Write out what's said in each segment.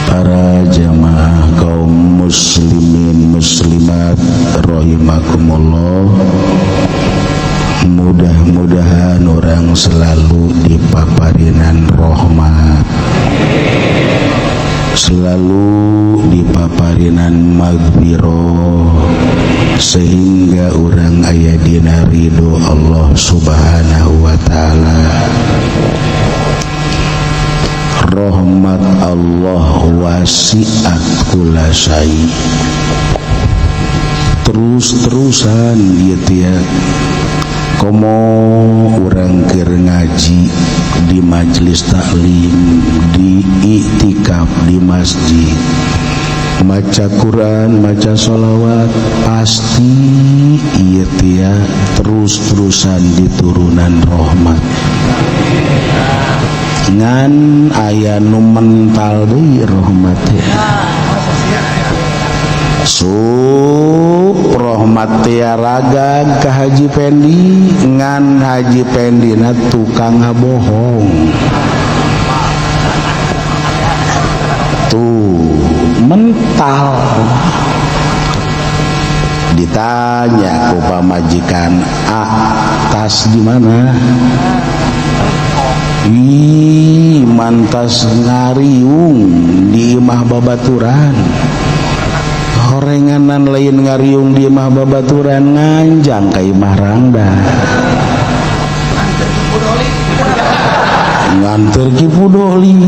Para jamaah kaum muslimin muslimat rahimakumullah, mudah-mudahan urang selalu dipaparinan rahmat, selalu dipaparinan magfirah, sehingga urang aya dina ridho Allah Subhanahu wa taala. Rahmat Allah wasi'at kulla syai. Terus-terusan ieu teh komo urang keur ngaji di majelis taklim, di iktikaf di masjid, maca Quran, maca sholawat, pasti ieu teh terus-terusan diturunan rahmat. Ngan aya nu mental deui rahmat teh. Sup rahmat teh ragag ka Haji Pendi, ngan Haji Pendina tukang ngabohong. Tuh mental. Ditanya ku pamajikan, "A, tas di mana?" Ih, mantas ngariung di imah babaturan. Horenganan lain ngariung di imah babaturan, nganjang ka imah rangda. Nganter ki pudoli.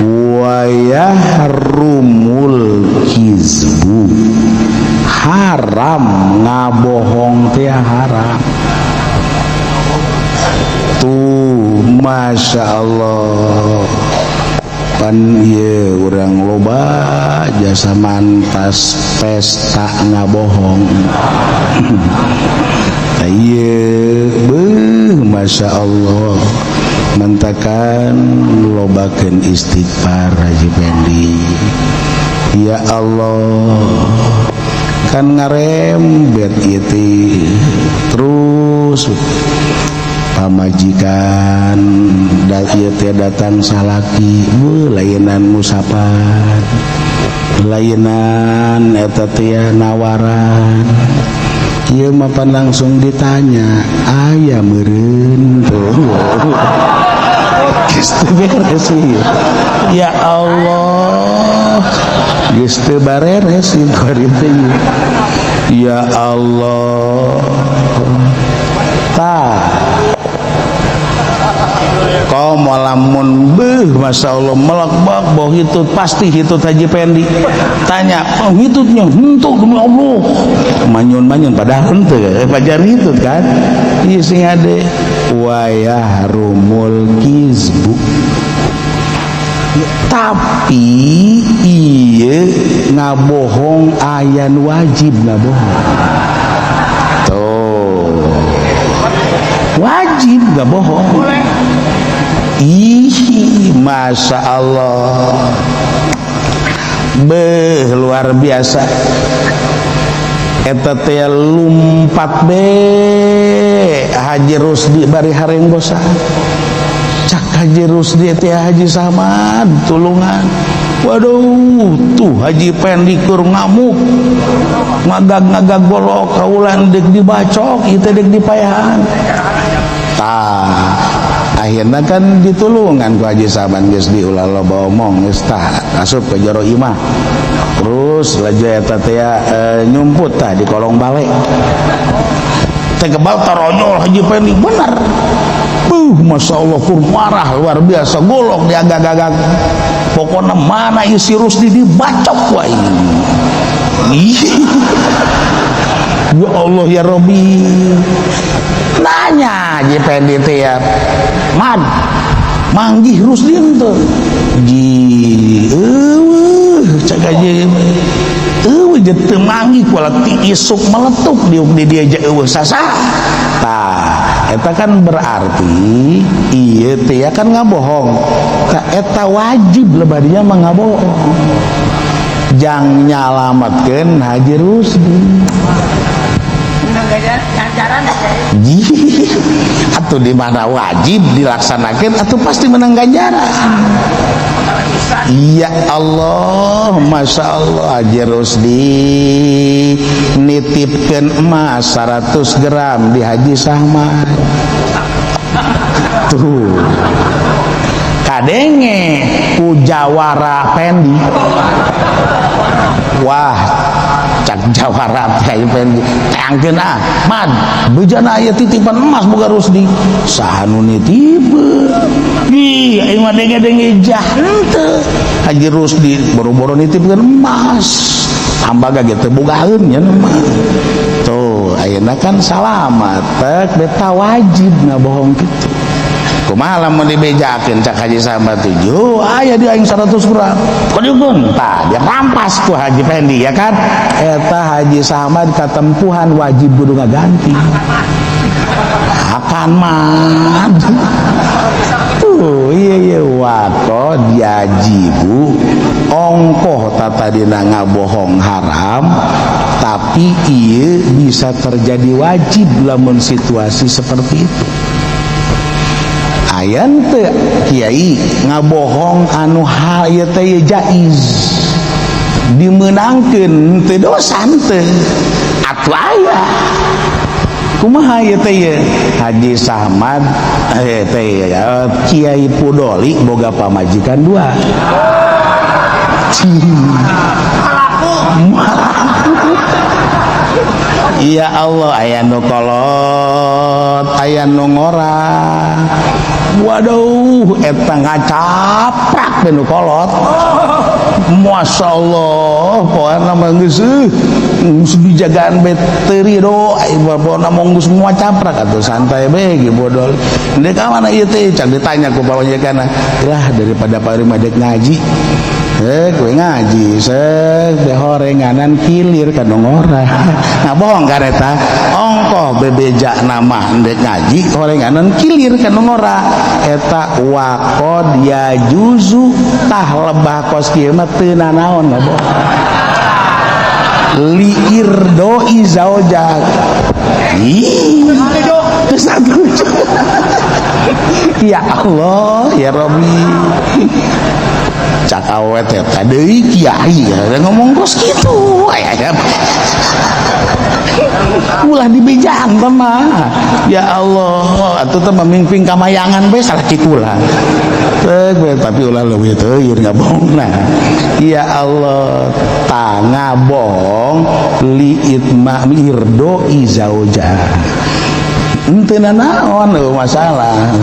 Wayah rumul kizbu. Haram ngabohong teh haram. Tuh, masya Allah, pan ieu urang loba jasa mantas pesta ngabohong. Ieu beuh, masya Allah, mentakan lobakeun istighfar Haji Pendi. Ya Allah, kan ngarembet ieu teh terus pamajikan ieu teh datang salaki, beuh, lainan musapan, lainan eta teh nawaran. Ieu mah pan langsung ditanya, aya meureun tuh. Geus teu beres ieu. Ya Allah, geus teu bareres ieu kuari teh. Ya Allah. Tah komo lamun beuh, masya Allah, melekbak boh hitut, pasti hitut Haji Pendi. Tanya, oh hitutnya henteu demi Allah, manyun-manyun padahal henteu pajar hitut kan. Ieu sing ade wayah rumul kizbu. Tapi ieu ngabohong aya nu wajib ngabohong. Tuh, wajib ngabohong. Ih, masya Allah, beuh, luar biasa. Eta teh lumpat be Haji Rusdi bari hareng bosan. Cak Haji Rusdi teh Haji Samad tulungan. Waduh, tuh Haji Pendi keur ngamuk, ngagag-ngagag golok kaulan deuk dibacok, ieu teh deuk dipayahan. Tah, akhirnya kan ditulungan ku Haji Saban, geus diulah loba omong, geus tah asup ke jero imah. Terus laju eta teh nyumput tah di kolong bale. Teh kebal taronyol Haji Pendi bener. Buh, masya Allah, kur marah luar biasa, golok diagag-agag. Pokoknya mana isi Rusdi dibacok wae. Ya Allah ya Robi. Nanya Haji Pendi teh ya, "Mad, manggih Rusdi teu?" Ji, eueuh, cek Haji. Eueuh jeung teu manggih kuala ti isuk meletup diuk di dia je eueuh sasa. Tah, eta kan berarti ieu teh ya kan ngabohong. Tah eta wajib lebadinya mah ngabohong. Jang nyalametkeun Haji Rusdi. Atau di mana wajib dilaksanakan atau pasti menang ganjaran. Ya Allah, Masya Allah, Haji Rusdi nitipkeun emas 100 gram di Haji Sahmad. Tuh kadenge ku jawara Pendi. Wah, cak jawara Pendi, teangkeun ah, Mad, bejana aya titipan emas boga Rusdi. Saha nu nitipkeun? Ih, aing mah denge-denge jah henteu. Haji Rusdi boro-boro nitipkeun emas, hambaga ge teu bogaeun nya mah. Tuh, ayeuna kan salamat tek beta wajib ngabohong kitu. Kumaha lamun dibejakeun cak Haji Samad tuh, yo aya di aing 100 gram. Kudukeun tah dirampas ku Haji Pendi, ya kan? Eta Haji Samad katempuhan wajib kudu ngaganti. Akan mah. Tuh, iya iya waqod yajibu ongkoh tata dina ngabohong haram, tapi iya bisa terjadi wajib lamun situasi seperti itu. Aya teu kiai ngabohong anu hal ieu teh jaiz, dimeunangkeun teu dosa teu atuh aya kumaha ieu teh ieu Haji Samad teh Kiai Pudoli boga pamajikan dua. Ya Allah, aya nu kolot, aya nu ngora. Waduh, eta ngacaprak nu kolot. Masya Allah, pokokna mah geus geus dijagaan bae teu rido, pokona mah geus ngacaprak atuh santai bae ge bodol. Deuk ka mana ieu teh? Cak ditanya ku pamajikanna. Lah daripada pari mah dek ngaji. Kowe ngaji sek horenganan kilir ka nu ngora. Ngabohong kan eta? Ongkoh bebeja nama ndek ngaji horenganan kilir ka nu ngora. Eta waqod yajuzu tah lebah kos kieu mah teu nanaon ngabohong. Liirdoi zaujak. Ih, teu satuju. Ya Allah, ya Rabbi. Cak awe teh deui kiai ngomong kos kitu aya ulah dibejaan teh mah. Ya Allah, atuh teh mamimpin kamayangan bae salah kitu lah. Teh tapi ulah leuwih teuing ngabohongna. Ya Allah, ta ngabohong li itma irdo izauja. Henteu nanaon eueuh masalah.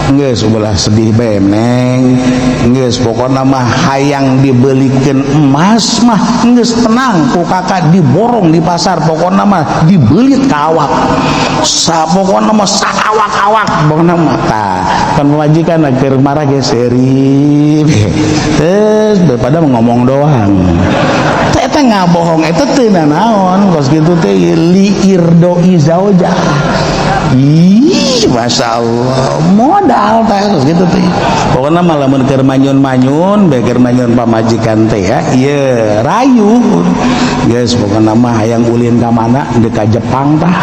Geus ulah sedih bae neng. Geus pokona mah hayang dibelikeun emas mah geus tenang ku kakak diborong di pasar, pokona mah dibelit ka awak. Sa pokona mah saawak-awak pokona mah. Tah, kan pamajikan keur marah ge seuri. Terus daripada ngomong doang. Teh eta ngabohong eta teu nanaon kos kitu teh li irdo izauja. Ih, Masya Allah, modal teh terus gitu teh. Pokoknya malah mun keur manyun-manyun, bae keur manyun pamajikan teh ya, ieu rayu. Geus pokokna mah hayang ulin ka mana, deuk ka Jepang tah,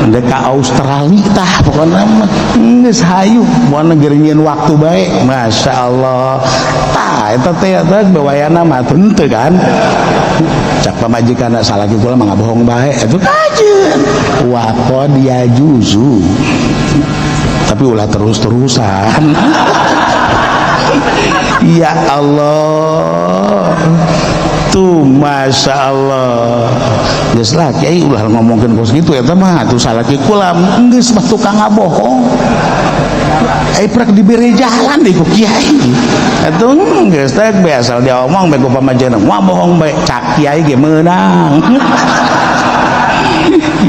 deuk ka Australia tah, pokokna mah geus hayu, moal keur nyieun waktu bae. Masya Allah. Tah eta teh eta bewayana mah henteu kan. Cak pamajikan salaki kula mah ngabohong bae, eta kajeun. Waqod yajuzu. Tapi ulah terus-terusan. Ya Allah. Tuh Masya Allah. Geus lah kiai ulah ngomongkeun kos kitu eta mah atuh salaki kula geus mah tukang ngabohong. Prek dibere jalan deui ku kiai. Atuh geus teh biasa diomong bae ku pamajikan, wah bohong bae cak kiai ge meunang.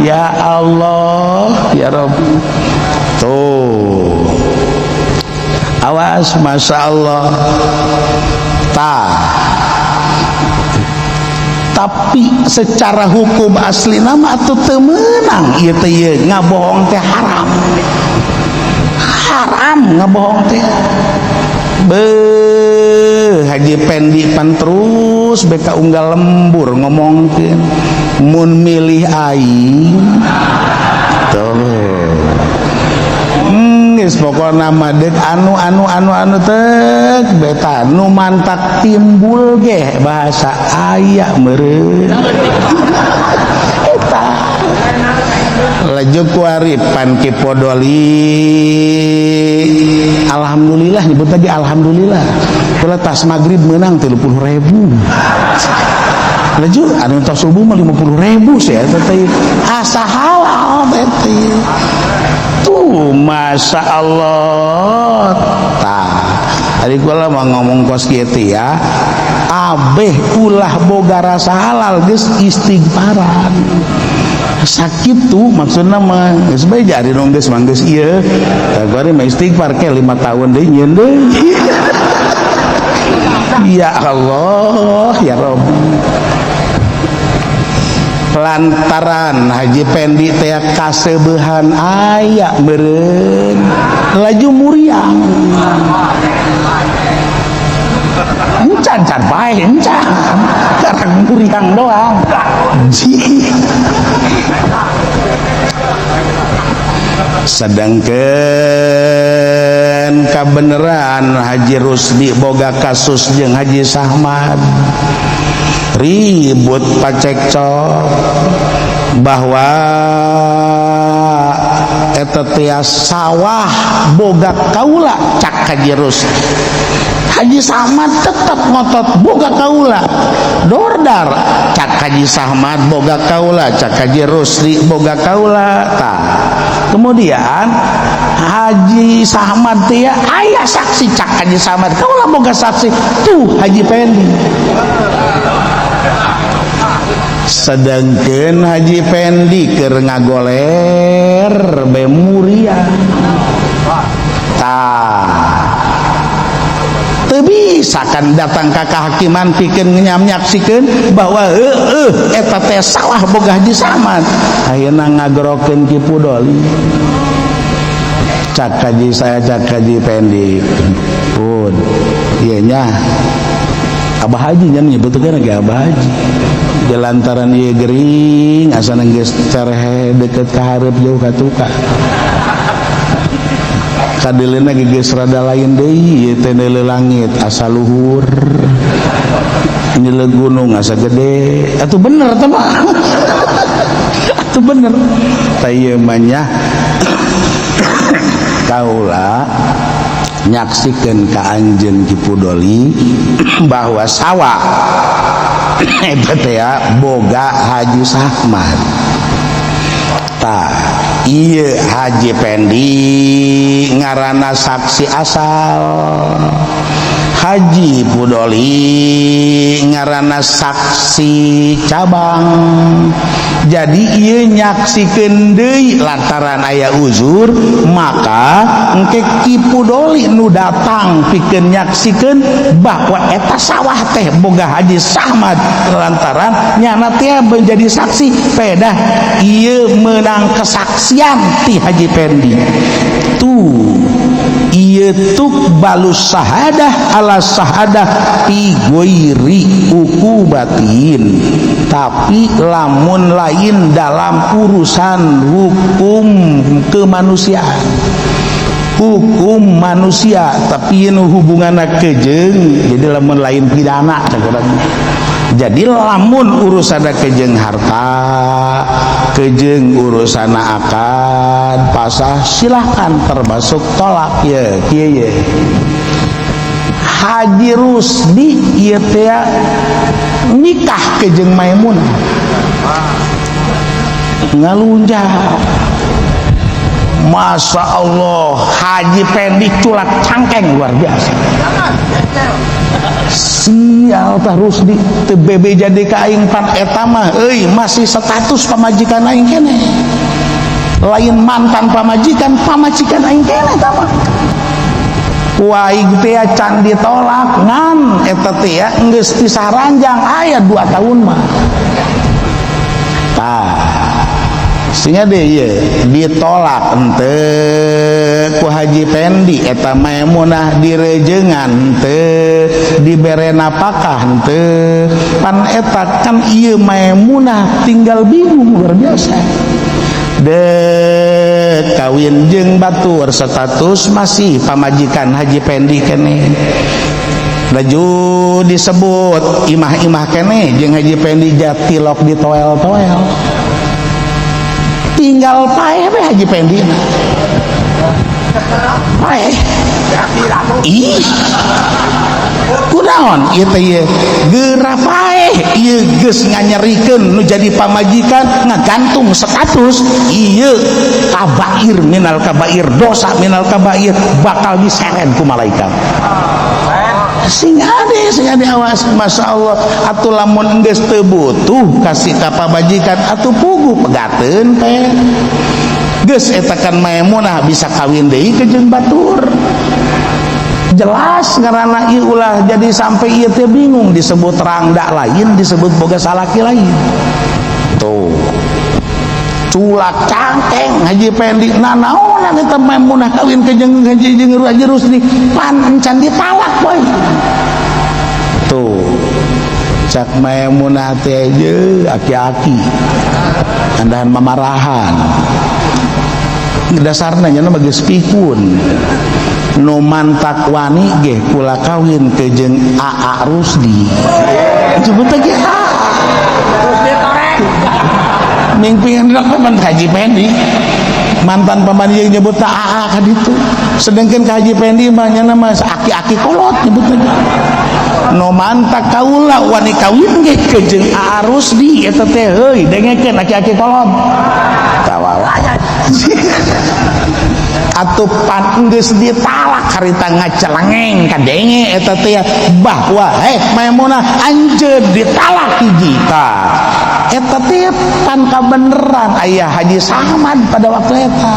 Ya Allah, ya Rabbi. Tuh. Awas Masya Allah. Tah. Tapi secara hukum asli nama atuh teu meunang ieu teh ieu ngabohong teh haram. Haram ngabohong teh. Beuh, Haji Pendi pan terus beka unggal lembur ngomongkeun mun milih aing. Tuh. Geus pokona mah deuk anu anu anu anu teh Cek beta nu mantak timbul ge bahasa aya meureun. Eta laju kuari pan Ki Podoli, alhamdulillah nyebut lagi alhamdulillah kula tas maghrib menang 30.000. Laju anu tos subuh mah 50.000 sih eta teh asa halal teh tuh, masya Allah. Tah tadi kula mau ngomong kos kieu ya, abeh ulah boga rasa halal geus istighfaran sakit tuh maksudna mah geus bae jari nu geus mah geus ieu tah kuari mah istighfar ke 5 tahun deui nyieun deui. Ya Allah ya Rabbi. Lantaran Haji Pendi teh kaseubehan aya meureun laju muriang encan can bae encan karang muriang doang. Sedangkan kabeneran Haji Rusdi boga kasus jeung Haji Sahmad ribut pacekcok bahwa eta teh sawah boga kaula cak Haji Rusdi. Haji Sahmad tetap ngotot boga kaula dordar cak Haji Sahmad boga kaula cak Haji Rusdi boga kaula. Tah kemudian Haji Sahmad teh aya saksi cak Haji Sahmad kaula boga saksi tuh Haji Pendi. Sedangkan Haji Pendi keur ngagoler be muriang. Tah teu bisa kan datang ka kehakiman pikeun nyaksikeun bahwa heueuh eta teh sawah boga Haji Sahmad. Ayeuna ngagerokeun Ki Pudoli cak Haji saya cak Haji Pendi pun ieu nya Abah Haji nya nyebutkeun ge Abah Haji. Lantaran ieu gering asana geus cerehe deket ka hareup jauh ka tukang kadeuleuna ge geus rada lain deui ieu teh neuleuh langit asa luhur nyeleuh gunung asa gede atuh bener teh mah atuh bener tah ieu mah nya kaula nyaksikeun ka anjeun Ki Pudoli bahwa sawah eta teh boga Haji Sahmad. Tah ieu Haji Pendi ngaranna saksi asal, Haji Pudoli ngaranna saksi cabang. Jadi ieu nyaksikeun deui lantaran aya uzur maka engke Ki Pudoli nu datang pikeun nyaksikeun bahwa eta sawah teh boga Haji Sahmad lantaran nyana teh menjadi saksi pedah ieu meunang kesaksian ti Haji Pendi. Tuh ieu tuqbalus sahadah ala sahadah fi ghairi uqubatin, tapi lamun lain dalam urusan hukum kemanusiaan, hukum manusia tapi nu hubunganna kejeung, jadi lamun lain pidana Jadi lamun urusanna kejeung harta, kejeung urusanna akad, pasah silahkan termasuk tolak ya kieu ye. Haji Rusdi ieu teh nikah kejeung Maimunah. Ngalunjak. Masya Allah, Haji Pendi culak cangkeng luar biasa. Sial tah Rusdi teu bebe jadi ka aing pan eta mah euy masih status pamajikan aing keneh. Lain mantan pamajikan, pamajikan aing keneh eta mah. Ku aing teh can ditolak ngan eta teh geus pisah ranjang aya 2 tahun mah. Tah sehingga deh ye ditolak ente ku Haji Pendi eta Maimunah direjengan ente dibere napakah ente pan eta kan ieu Maimunah tinggal bingung luar biasa. Dek kawin jeung batur status masih pamajikan Haji Pendi keneh. Laju disebut imah-imah keneh jeung Haji Pendi jatilok di toel-toel. Tinggal paeh we Haji Pendi. Paeh. Ih. Kunaon ieu teh ieu geura paeh ieu geus nganyerikeun nu jadi pamajikan ngagantung status ieu kabair minal kabair dosa minal kabair bakal diseret ku malaikat. Sing ade awas Masya Allah atuh lamun geus teu butuh kasih ka pamajikan atuh puguh pegateun teh geus eta kan Maimunah bisa kawin deui ke jeung batur. Jelas ngaranna ieu ulah jadi sampai ieu teh bingung disebut rangda lain disebut boga salaki lain. Tuh culak cangkeng Haji Pendi nanaonan eta Maimunah kawin ke jeung Haji jeung Haji Rusdi pan encan ditalak boy. Tuh cak Maimunah teh je aki-aki andahan mamarahan dasarna nya mah geus pikun nu mantak wani ge kula kawin ke jeung AA Rusdi sebut lagi AA Rusdi torek mingpingan paman Haji Pendi mantan paman yang nyebut AA ka ditu sedangkan ka Haji Pendi mah nya mah aki-aki kolot nyebut lagi nu mantak kaula wani kawin ge ke jeung AA Rusdi eta teh heuy dengekeun aki-aki kolot tawa atuh pan geus ditalak harita ngacelengeng kadenge eta teh bahwa heh Maimunah anjeun ditalak hiji tah eta teh pan kabeneran aya Haji Samad pada waktu eta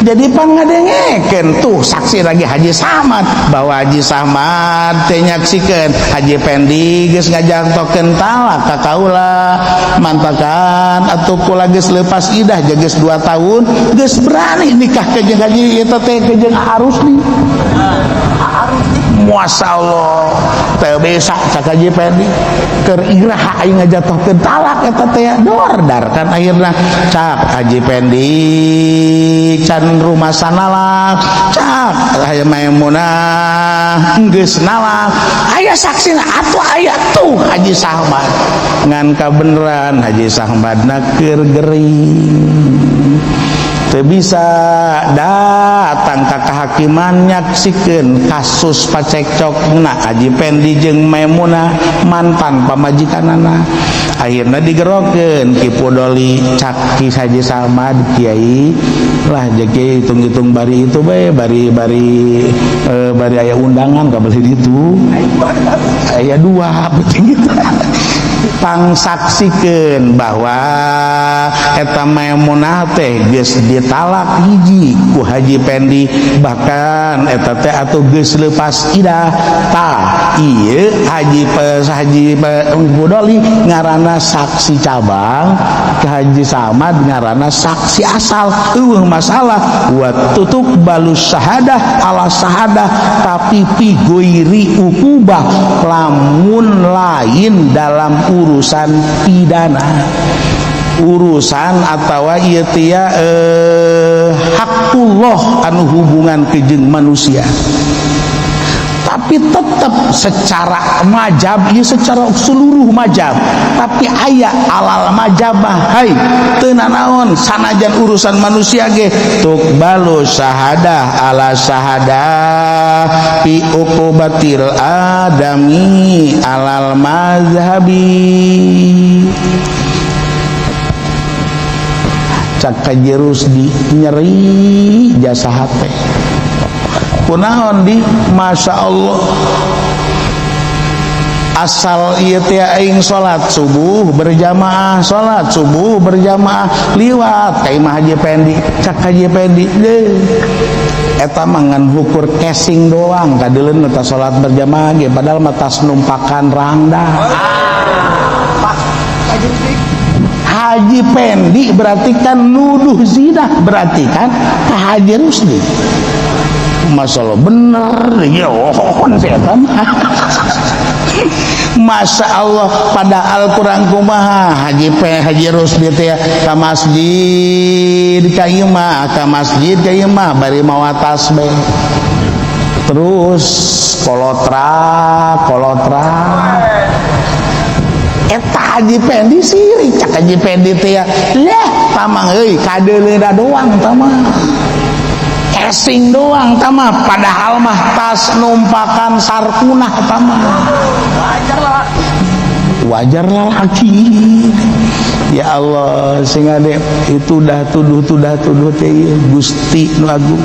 jadi pan ngadengekeun tuh saksi lagi Haji Samad bahwa Haji Samad teh nyaksikeun Haji Pendi geus ngajangtokeun talak ka kaula mantakan atuh kula geus leupas idah geus 2 tahun geus berani nikah ke jeung Haji eta teh ke jeung Rusdi. Masyaallah teu bisa cak Haji Pendi keur iraha aing ngajatohkeun talak eta teh dordar kan akhirna cak Haji Pendi can rumah sanalak cak aya Maimunah geus nalak aya saksina atuh aya tuh Haji Samad ngan kabeneran Haji Samadna keur gering teu bisa datang ka kehakiman nyaksikeun kasus pacekcokna Haji Pendi jeung Maimunah mantan pamajikanana akhirna digerokeun Ki Pudoli cak Ki Haji Samad kiai lah jeung hitung-hitung bari itu bae bari bari bari aya undangan ka beli ditu aya dua penting gitu pangsaksikeun bahwa eta Maimunah teh geus ditalak hiji ku Haji Pendi bahkan eta teh atuh geus leupas idah tah ieu Haji Haji Pudoli ngaranna saksi cabang ke Haji Samad ngaranna saksi asal eueuh masalah wa tutup balus syahadah ala syahadah tapi fi ghairi uqubah lamun lain dalam urusan pidana urusan atawa ieu teh hakullah anu hubungan ke jeung manusia tapi tetap secara majab ieu secara seluruh majab tapi aya alal majabah hai teu nanaon sanajan urusan manusia ge tuqbalu syahadah ala syahadah fi uqubatil adami alal mazhabi cak Haji Rusdi nyeri jasa hate kunaon di Masya Allah asal ieu teh aing salat subuh berjamaah salat subuh berjamaah liwat ka imah Haji Pendi cak Haji Pendi deh eta mah ngan hukur casing doang kadeuleun eta salat berjamaah ge padahal mah tas numpakan rangda. Haji Pendi berarti kan nuduh zina berarti kan ka Haji Rusdi. Masalah bener ya oh setan. Masya Allah, padahal kurang kumaha Haji P Haji Rusdi teh ka masjid ka imah, ka masjid ka imah bari mawa tasbih. Terus kolotra kolotra eta Haji Pendi sirik. Cak Haji Pendi teh ya, lah tamang euy kadeuleuna doang tamang, casing doang tama, padahal mah tas numpakan sarkunah tama. Wajar lah. Wajar lah laki. Ya Allah, sing ade itu dah tuduh tudah tuduh teh Gusti nu agung.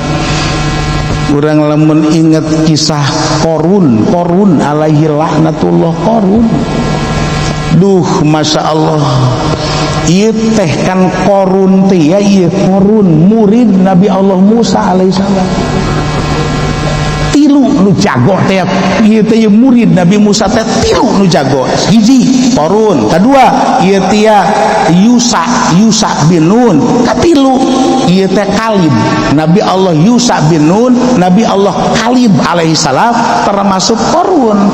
Urang lamun inget kisah Korun, Korun alaihi laknatullah Korun. Duh, Masya Allah. Ieu teh kan Korun teh ya, ieu Korun murid Nabi Allah Musa alaihissalam. Tilu nu jago teh ieu teh murid Nabi Musa teh tilu nu jago. Hiji Korun, kedua ieu teh Yusa, Yusa bin Nun, katilu ieu teh Kalib. Nabi Allah Yusa bin Nun, Nabi Allah Kalib alaihissalam termasuk Korun.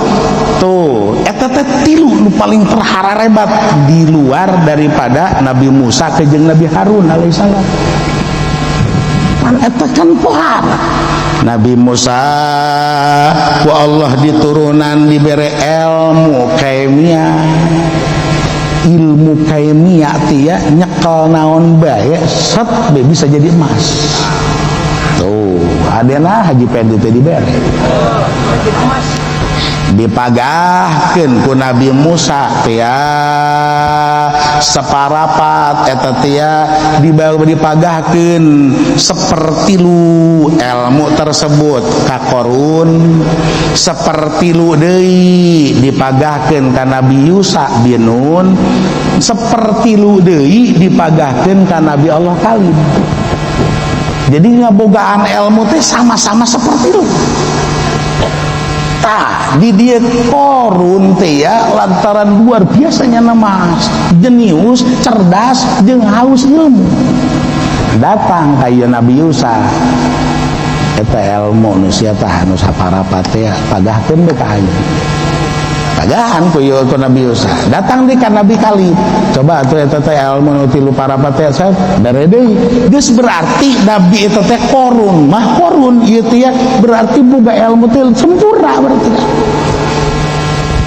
Tuh, eta teh tilu nu paling terhararebat di luar daripada Nabi Musa kejeng Nabi Harun alaihissalam. Pan eta kan pohara. Nabi Musa ku Allah diturunan dibere ilmu kimia. Ilmu kimia teh nyekel naon bae set be bisa jadi emas. Tuh, adena Haji Pendi teh dibere. Dipagahkeun ku Nabi Musa teh separapat eta teh dipagahkeun sepertilu ilmu tersebut ka Korun, sepertilu deui dipagahkeun ka Nabi Yusa bin Nun, sepertilu deui dipagahkeun ka Nabi Allah Kalib. Jadi ngabogaan ilmu teh sama-sama seperti lu. Tah di dia Korun teh ya lantaran luar biasanya nama jenius, cerdas, jeung haus ilmu. Datang ka ieu Nabi Yusa. Eta ilmu nu sia tah nu saparapat teh pagahkeun be ka anjeun. Pagahan ku ieu ku Nabi Yusa. Datang deui ka Nabi Kalib. Coba atuh eta teh ilmu nu tilu parapat teh set bere deui. Geus berarti Nabi eta teh Korun mah Korun ieu teh ya berarti boga ilmu teh sempurna berarti.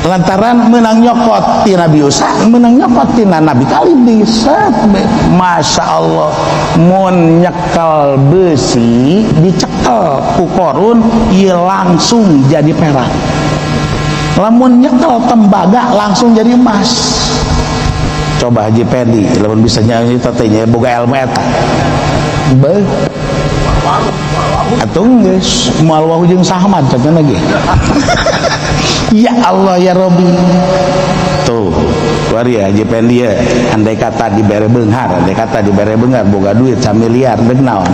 Lantaran menang nyokot ti Nabi Yusa, menang nyokot tina Nabi Kalib di set. Masya Allah, mun nyekel besi dicekel ku Korun ieu langsung jadi perak. Lamun nyekel tembaga langsung jadi emas. Coba Haji Pendi lamun bisa nyanyi teh nya boga ilmu eta. Beuh. Atuh geus moal wau jeung Sahmad cenah lagi. Ya Allah ya Rabbi. Tuh, luar ya Haji Pendi ya. Andai kata dibere beunghar, andai kata dibere beunghar boga duit samiliar deuk naon?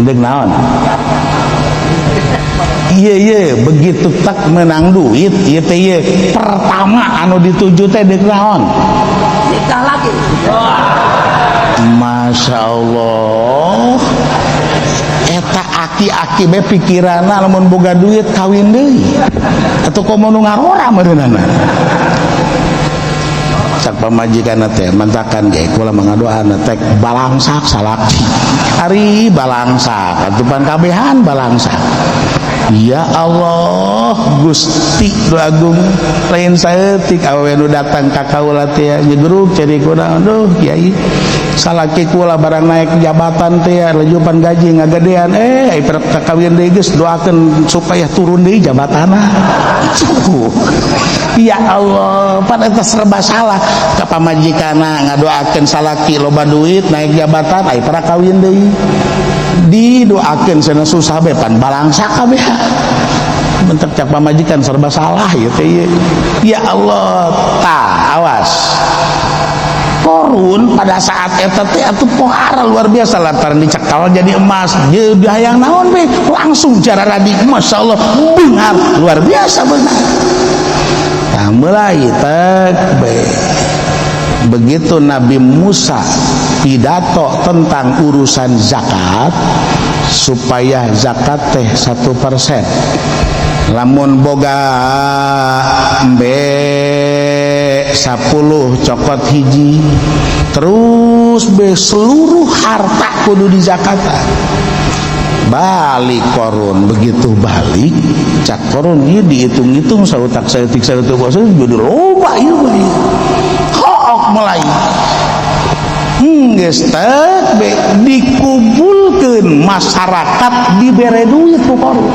Deuk naon? Iya iya, begitu tak menang duit iya teh iya pertama anu dituju teh deuk naon? Nikah lagi. Masya Allah, eta aki-aki be pikiranna lamun boga duit kawin deui atuh komo nu ngarora meureunana. Cak pamajikanna teh mentakan ge kula mangadoana teh balangsak salaki. Ari balangsak atuh pan kabehan balangsak. Ya Allah Gusti nu agung, lain saeutik awewe nu datang ka kaula teh nyegeruk ceri kunaon, duh kiai salaki kula barang naik jabatan teh lejupan gaji ngagedean, ai kawin deui geus doakeun supaya turun deui jabatanna. Ya Allah, pan eta serba salah ka pamajikanna ngadoakeun salaki loba duit naik jabatan ai para kawin deui. Didoakeun cenah susah be pan balangsak kabeh. Bentek cak pamajikan serba salah ieu teh. Ya Allah, tah awas. Korun pada saat eta teh atuh pohara luar biasa lantaran dicekal jadi emas. Jeung hayang naon be langsung cara radi Masya Allah beunghar luar biasa beunghar. Tah mulai tek be. Begitu Nabi Musa pidato tentang urusan zakat supaya zakat teh 1%. Lamun boga embe 10 cokot hiji, terus be seluruh harta kudu dizakatan. Balik Korun, begitu balik cak Korun ieu dihitung-hitung sautak saeutik saeutik jadi loba ieu mah. Hook mulai geus teh be dikumpulkeun masyarakat dibere duit ku Korun.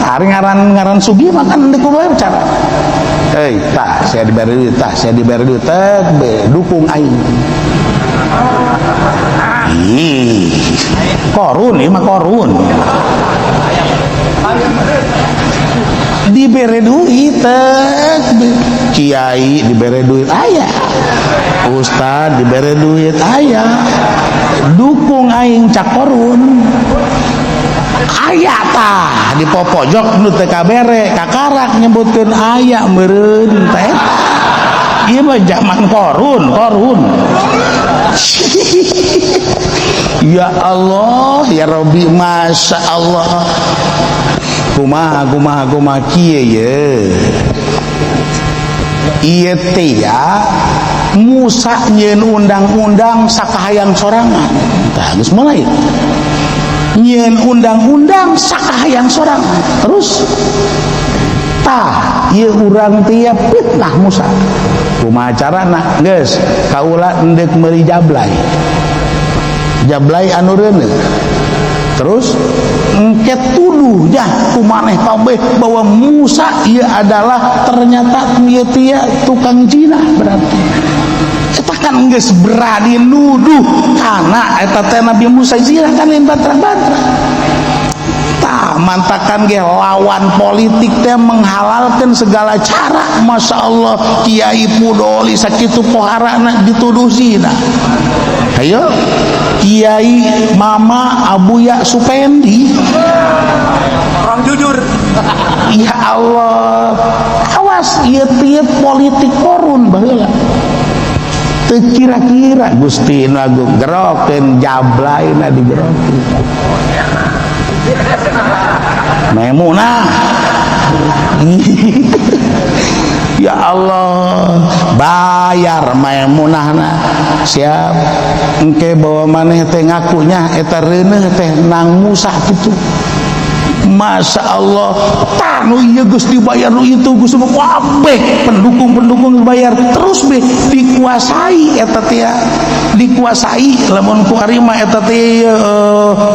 Ari ngaran-ngaran sugih mah kan dikumpulkeun cara. Hei, tah saya dibere duit, tah saya dibere duit, teh be dukung aing. Ih, Korun ieu mah Korun. Dibere duit teh, kiai dibere duit aya, ustad dibere duit aya, dukung aing cak Korun. Aya tah di popojok nu teu kabere kakarak nyebutkeun aya meureun teh. Ieu mah zaman Korun, Korun. Ya Allah, ya Rabbi, Masya Allah. Kumaha kumaha kumaha kieu ye. Ieu teh ya Musa nyieun undang-undang sakahayang sorangan. Tah geus mulai. Nyieun undang-undang sakahayang sorangan. Terus tah ieu urang teh ya fitnah Musa. Kumaha carana? Geus kaula endek meuli jablay. Jablay anu reuneuh. Terus engke tuduh jah kumaneh kabeh bahwa Musa ieu adalah ternyata ieu teh tukang zina berarti. Eta kan geus berani nuduh kana eta teh Nabi Musa zina kan lain batra-batra. Tah mantakan ge lawan politik teh menghalalkan segala cara. Masya Allah Kiai Pudoli sakitu poharana dituduh zina. Ayo Kiai Mama Abuya Supendi orang jujur. Ya Allah, awas ieu teh politik Korun baheula. Teu kira-kira Gusti nu agung gerokeun jablaina digerokeun. Maimunah. Ya Allah, bayar Maimunahna. Siap. Engke bawa maneh teh ngakunya eta reuneuh teh nang Musa kitu. Masya Allah, tah nu ieu geus dibayar nu itu geus kabeh pendukung-pendukung dibayar terus be dikuasai eta teh dikuasai lamun ku ari mah eta teh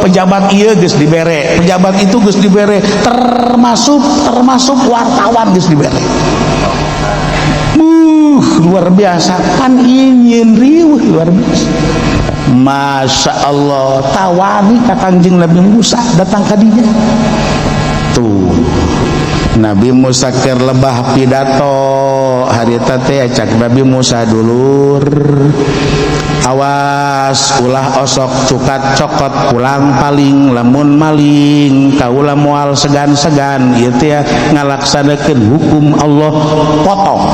pejabat ieu geus dibere, pejabat itu geus dibere, termasuk wartawan geus dibere. Luar biasa pan ingin riweuh luar biasa. Masya Allah, tawani ka Kangjeng Nabi Musa datang ka dinya. Tuh Nabi Musa keur lebah pidato harita teh cak Nabi Musa dulur, awas ulah osok cukat cokot pulang paling lamun maling kaula moal segan-segan ieu teh ngalaksanakeun hukum Allah potong.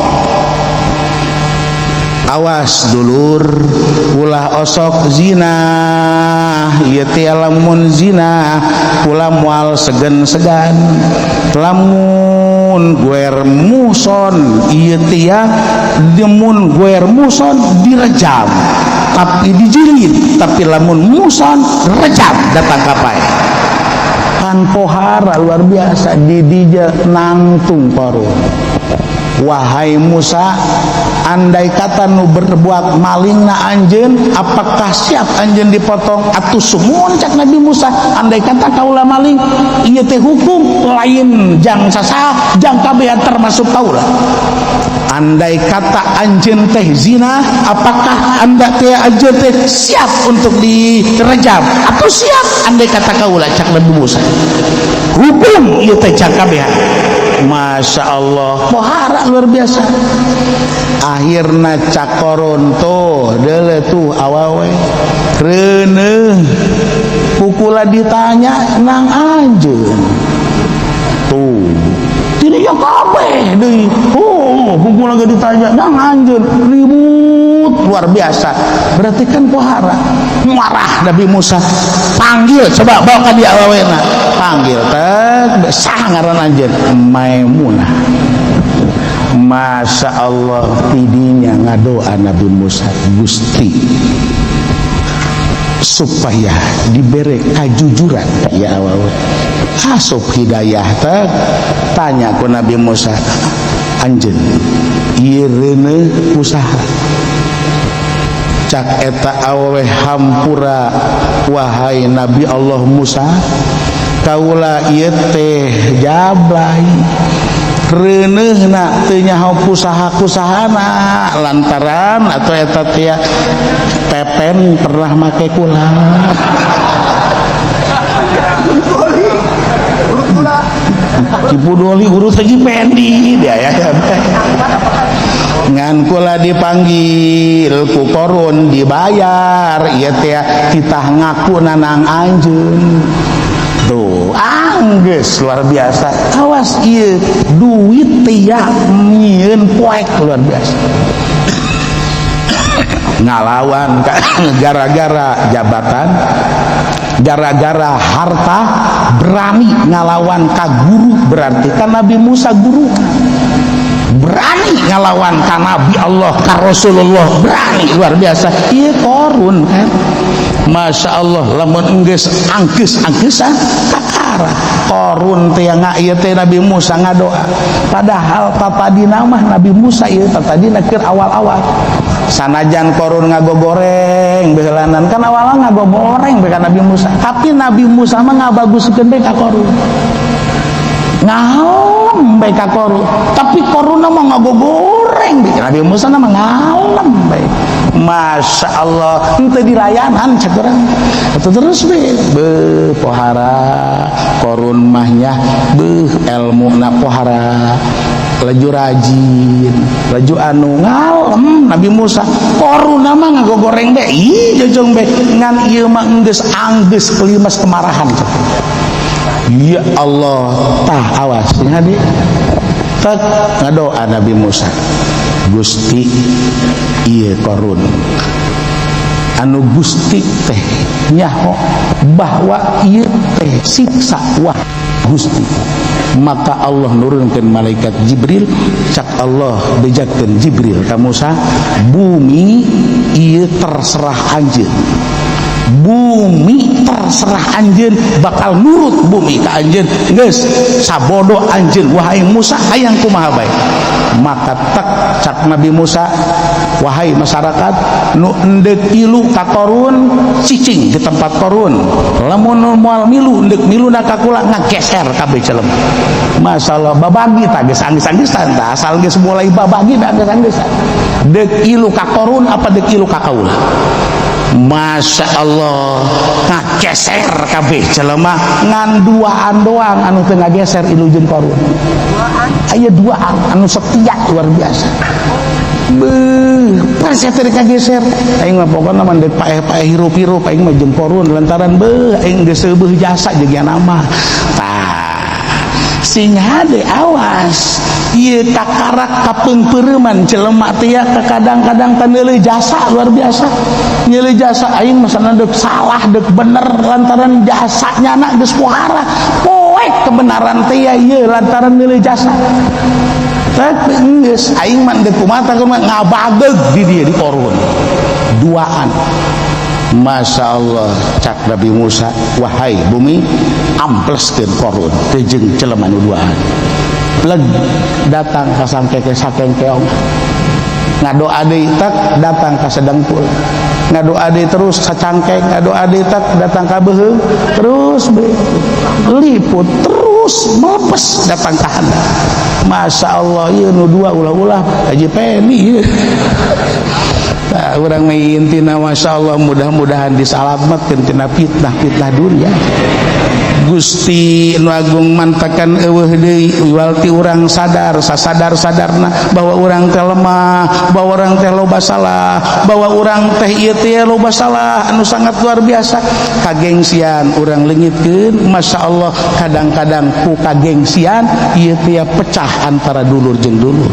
Awas dulur ulah osok zina ieu teh lamun zina ulah moal segan-segan lamun guer muson ieu teh lamun guer muson direjam tapi dijilid, tapi lamun muson rejam datang kapai pan pohara luar biasa didija nangtung Korun. Wahai Musa, andai kata nu berbuat maling na anjeun, apakah siap anjeun dipotong? Atuh sumuhun cak Nabi Musa, andai kata kaula maling, ieu teh hukum lain jang sasaha, jang kabehan termasuk kaula. Andai kata anjeun teh zina, apakah anda teh anjeun teh siap untuk direjam? Atau siap andai kata kaula cak Nabi Musa. Hukum ieu teh jang kabehan. Masya Allah, pohara luar biasa. Akhirna cak Korun tuh deuleu tuh awewe reuneuh pukula ditanya nang anjeun tuh tidak ya kabeh deui. Oh, pukula ge ditanya nang anjeun ribut Liput luar biasa. Berarti kan pohara. Marah Nabi Musa. Panggil coba bawa ka dia awewena. Panggil teh sah ngaran anjeun Maimunah. Masya Allah tidinya ngadoa Nabi Musa, Gusti supaya diberi kajujuran ya awewe. Asup hidayah teh tanya ku Nabi Musa, anjeun ieu reuneuh usaha cak eta awewe hampura wahai Nabi Allah Musa, kaula ieu teh jablay reuneuhna teu nyaho kusaha-kusahana lantaran atau eta teh pepen pernah make kula. Cipudoli urut Haji Pendi dia ya. Ngan kula dipanggil ku Korun dibayar ieu teh titah ngaku nanang anjeun. Tuh, anggeus luar biasa. Awas ieu duit teh nyieun poek luar biasa. Ngalawan gara-gara jabatan, gara-gara harta, berani ngalawan ka guru, berarti kan Nabi Musa guru. Berani ngalawan ka Nabi Allah, ka Rasulullah, berani luar biasa. Ieu Korun kan. Masya Allah lamun enggeus angkeus-angkeusan kakara Korun teh ieu teh Nabi Musa ngadoa. Padahal tatadina mah Nabi Musa ieu tatadina keur awal-awal. Sanajan Korun ngagogoreng beulanan kan awalna ngagogoreng bae ka Nabi Musa. Tapi Nabi Musa mah ngabaguskeun bae ka Korun. Ngalem bae ka Korun. Tapi Korun mah ngagogoreng bae. Nabi Musa mah ngalem bae. Masya Allah henteu dilayanan cek urang. Atuh terus be beuh pohara Korun mah nya beuh elmuna pohara laju rajin laju anu ngalem Nabi Musa. Korun mah ngagogoreng bae ih jojong bae ngan ieu mah enggeus anggeus kelimas kemarahan cek. Ya Allah tah awas nya di tek ngadoa Nabi Musa, Gusti ieu Korun anu Gusti teh nyaho bahwa ieu teh siksa wah Gusti. Maka Allah nurunkeun malaikat Jibril, cak Allah bejakeun Jibril ka Musa, bumi ieu terserah anjeun, bumi terserah anjeun, bakal nurut bumi ka anjeun, geus sabodo anjeun wahai Musa hayang kumaha bae. Maka tak cak Nabi Musa, wahai masyarakat nu endek ilu ka Korun cicing di tempat Korun, lamun nu moal milu endek milu na ka kula ngageser kabeh jelema. Masalah babagi tah geus anggeus-anggesan tah, asal geus mulai babagi tah anggeus-anggesan. Dek ilu ka Korun apa dek ilu ka kaula? Masya Allah ngageser kabeh jelema ngan duaan doang anu teu ngageser ilu jeung Korun. Aya duaan anu setia luar biasa. Beuh, pas teh kageser. Aing mah pokona mah deuk paeh-paeh hirup-hirup aing mah jeung Korun lantaran beuh aing geus seubeah jasa jeung nama. Tah, sing hade awas. Ieu kakarak kapeungpeureuman jelema teh kadang-kadang teu jasa luar biasa. Nyeuleuh jasa aing mah sana deuk salah deuk bener lantaran jasa nyana geus pohara. Poek kebenaran teh ieu lantaran nyeuleuh jasa. Tapi geus aing mah deuk kumaha kumaha ngabageug di dieu di Korun. Duaan. Masya Allah cak Nabi Musa, wahai bumi ampleskeun Korun teh jeung jelema nu duaan. Pleg datang ka sangkeke sakengkeong. Ngadoa deui tak datang ka sedengkul. Ngadoa deui terus ka cangkeng, ngadoa deui tak datang ka beuheung, terus be liput terus melepes datang ka handap. Masya Allah ieu nu dua ulah-ulah Haji Peni ieu. Tah urang mah intina Masya Allah mudah-mudahan disalametkeun tina fitnah-fitnah dunia. Gusti Nu Agung mantakan eueuh deui wiwal ti urang sadar sasadar-sadarna bahwa urang teh lemah, bahwa urang teh loba salah, bahwa urang teh ieu teh loba salah anu sangat luar biasa. Kagengsian urang leungitkeun, Masya Allah kadang-kadang ku kagengsian ieu teh pecah antara dulur jeung dulur.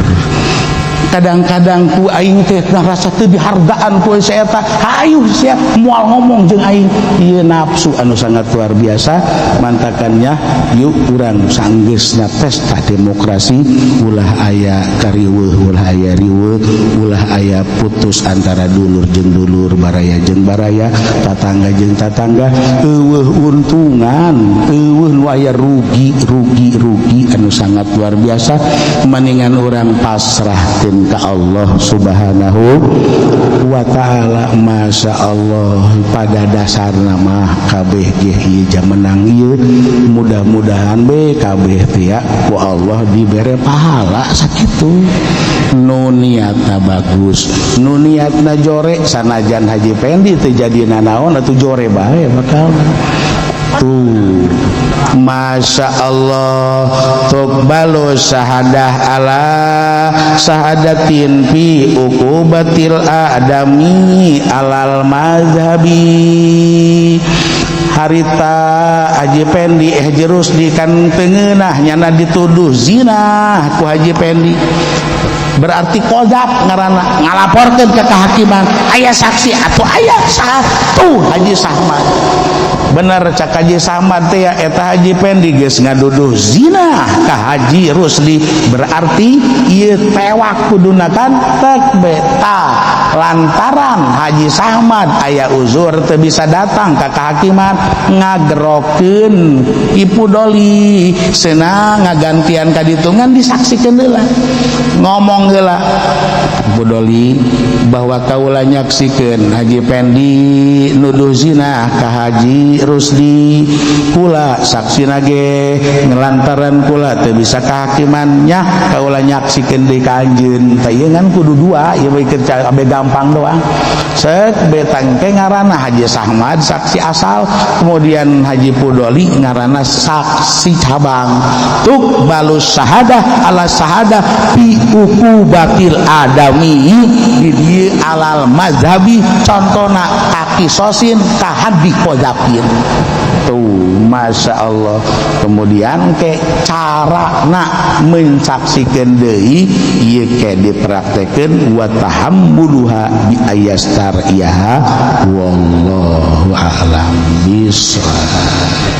Kadang-kadang ku aing teh ngarasa teu dihargaan ku si eta, hayu sia moal ngomong jeung aing. Ieu nafsu anu sangat luar biasa. Mantakannya, yuk urang sanggeusna pesta demokrasi, ulah aya kariweuh, ulah aya riweuh, ulah aya putus antara dulur jeung dulur, baraya jeung baraya, tatangga jeung tatangga. Euweuh untungan, euweuh nu aya rugi, rugi, rugi anu sangat luar biasa. Mendingan urang pasrahkeun ka Allah Subhanahu wa Ta'ala. Masya Allah, pada dasarna mah kabeh ge ieu jamenang ieu, mudah-mudahan be kabeh teh ku Allah dibere pahala. Sakitu nu niatna bagus, nu niatna jore, sanajan Haji Pendi teu jadi nanaon atuh, jore bae bakal tuh. Masya Allah, tuqbalu syahadah ala syahadatin fi uqubatil adami alal mazhabi. Harita Haji Pendi, eh, Haji Rusdi kan tengenah nyana dituduh zina ku Haji Pendi, berarti qadzaf ngaranna. Ngalaporkeun ke kehakiman, aya saksi atau aya satu, Haji Sahmad. Bener cak Haji Samad teh ya, eta Haji Pendi geus ngaduduh zina ka Haji Rusdi, berarti ieu tewak kuduna kan tek beta. Lantaran Haji Samad aya uzur, teu bisa datang ka kehakiman, ngagerokeun Ibu Doli cenah ngagantian ka ditu, ngan disaksikeun heula, ngomong heula Ibu Doli bahwa kaula nyaksikeun Haji Pendi nuduh zina ka Haji Rusdi, kula saksi nage. Ngelantaran kula teu bisa kehakimannya, kaula nyaksikeun deui ka anjeun. Tah, ieu ngan kudu dua ieu mah, abe gampang doang. Sek betangke ngaranna Haji Sahmad saksi asal, kemudian Haji Pudoli ngaranna saksi cabang. Tuqbalus syahadah ala syahadah fi uqubatil adami di dieu alal mazhabi, contona kaqisosin ka haddi qadzafin tuh. Masya Allah. Kemudian ke cara nak mensaksikan deui ieu ke dipraktekeun wa tahammuluha bi ayastar iyaha. Wallahu a'lam bishawab.